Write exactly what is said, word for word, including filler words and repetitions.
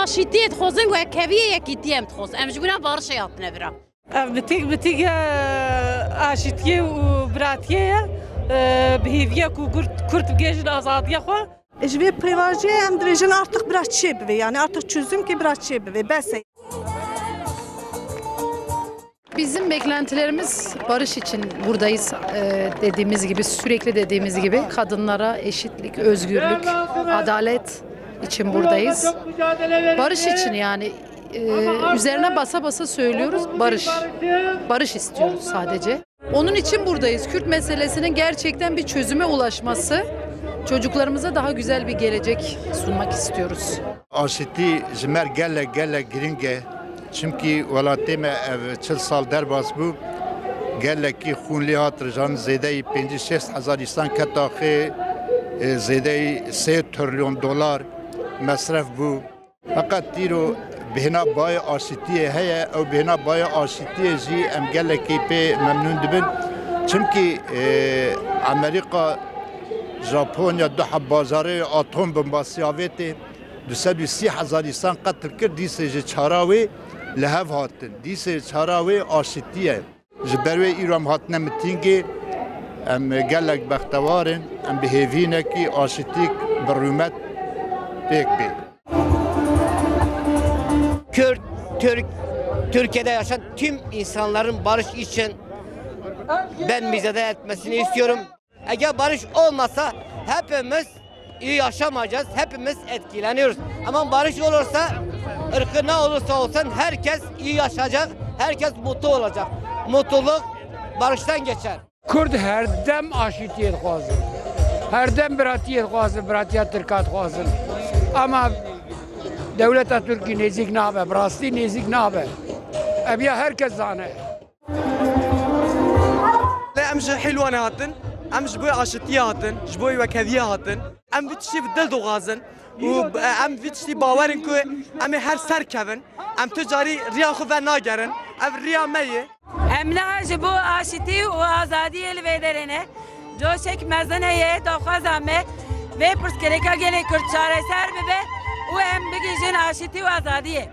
Aşîtiyê dixwazin, wekeviyê, yekîtiyê em dixwazin. Em ji bona barişê hatine vira. Ev miting, miting e, aşîtiyê û biratiyê ye. E, bi hêviyê ku Kurd, Kurd bigihêjin azadiya xwe. Ji vê pêvajoyê em dibêjin artık bira çêbibe, yani artık çözüm ki bira çêbibe, bes e. Bizim beklentilerimiz barış için buradayız. Ee, dediğimiz gibi, sürekli dediğimiz gibi kadınlara eşitlik, özgürlük, adalet için buradayız. Barış için yani, e, üzerine basa basa söylüyoruz. Barış. Barış istiyoruz sadece. Onun için buradayız. Kürt meselesinin gerçekten bir çözüme ulaşması, çocuklarımıza daha güzel bir gelecek sunmak istiyoruz. Aşitî ji me re gelek, gelek giring e. Çimkî welatê me ev çil sal derbas bû. Gelekî xûn lê hat rijan, zêdeyî pêncî şêst hezar însan ket axê, e, zêdeyî sê trilyon dolar mesref bû. Feqet îro bêhna bayê aşitiyê heye, ew bêhna bayê aşitiyê jî em gelekî pê memnûn dibin. Çimkî, e, Amerîka, Japonya du heb bajarê atom bombasî avêtê, du sed û sî hezar însan qetil kir, dîsê ji çara wê li hev hatin. Dîsê çara wê aşitî ye. Ji ber wê îro em hatine mitîngê, em gelek bextewar in, em bi hêvînekî aşitîk bi rûmet pêk bê. Kürt, Türk, Türkiye'de yaşayan tüm insanların barış için ben mücadele etmesini istiyorum. Eğer barış olmasa hepimiz iyi yaşamayacağız, hepimiz etkileniyoruz. Ama barış olursa, ırkı ne olursa olsun herkes iyi yaşayacak, herkes mutlu olacak. Mutluluk barıştan geçer. Kurd her dem aşîtiyê dixwazin. Her dem biratiyê dixwazin, biratiya Tirka dixwazin. Ama dewleta Tirkî nêzîk nabe, bi rastî nêzîk nabe. Ev ya herkes zane. Lê em ji Hîlwanê hatin, em ji bo aşitiyê hatin, ji bo wekeviyê hatin. Em vî tiştî bi dil dixwazin û em vî tiştî bawer in ku em ê her ser kevin. Em tu carî riya xwe venagerin. Ev riya me ye. Em niha ji bo aşitî û azadiyê li vê derê ne. Coşek mezin heye, daxwaza me vê pirsgirêka gelê Kurd çareser bibe û em bigihîjin aşitî û azadiyê.